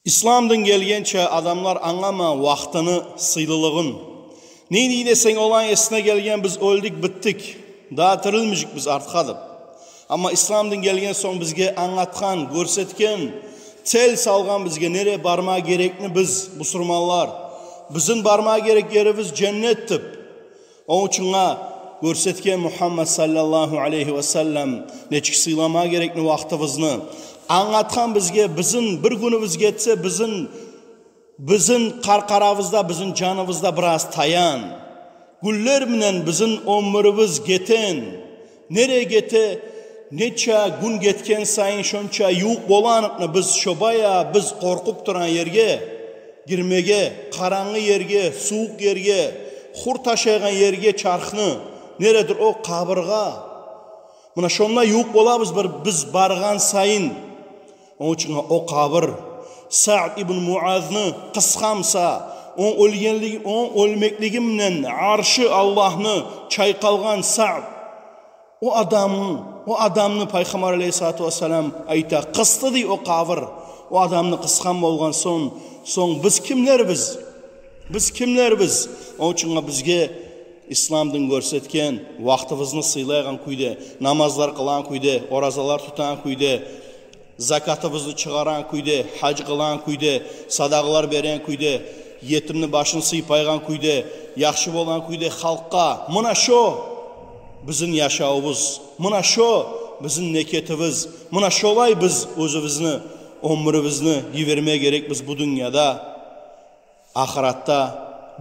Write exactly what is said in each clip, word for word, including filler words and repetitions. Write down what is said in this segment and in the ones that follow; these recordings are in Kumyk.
Ислам дин гелгенче адамлар англама вакътини сыйлылыгъын. Неге десенг, оланы эсине гелген: «Биз оьлдюк, битдик, дагъы тирилмежекбиз артгъа», – деп. Амма ислам дин гелген сонг бизге англатгъан, гёрсетген, цель салгъан бизге, нере барма герекни биз, бусурманлар. Бизин барма герек ерибиз женнет деп. Ону учун гёрсетген Мухаммад саллаллагьу алайгьи ва саллам нечик сыйлама герекни вакътибизни. Англатгъан бизге, бизин бир гюнюбюз гетсе, бизин, бизин къаркъарабызда, бизин жаныбызда бираз таян. Гюнлер минен бизин оьмюрюбюз гетен. Нере гете, нече гюн гетген сайын шонча ювукъ болагъаныкъны биз шо баягъы биз къоркъуп турагъан ерге гирмеге, къарангы ерге, сувукъ ерге, хурт ашайгъан ерге чархны, нередир о, къабургъа. Муна шонда ювукъ болабыз бир биз баргъан сайын. Ону учун о къабур Саъд ибн Муазны къысгъан буса, ону оьлгенлиги, ону оьлмеклиги минен аршы Аллагьны чайкъалгъан Саъд. О адамны, о адамны Пайхаммар алайгьиссалату вассалам айта, къысды дей о къабур. О адамны къысгъан болгъан сонг, сонг биз кимлербиз? Биз кимлербиз? Ону учун бизге ислам дин гёрсетген вакътибизни сыйлайгъан кюйде, намазлар къылагъан кюйде, оразалар тутагъан кюйде, закатыбызны чыгъарагъан кюйде, гьаж къылагъан кюйде, садагъалар береген кюйде, етимни башын сыйпайгъан кюйде, яхшы болагъан кюйде халкъгъа. Муна шо бизин яшавубуз, муна шо бизин некетибиз, муна шолай биз оьзюбюзню оьмюрюбюзню йиберме герекбиз бу дюньяда. Ахыратда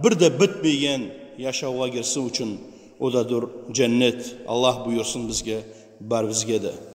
бир де битмейген яшавгъа гирсин учун, о да дюр женнет. Аллагь буюрсун бизге, барыбызгъа да.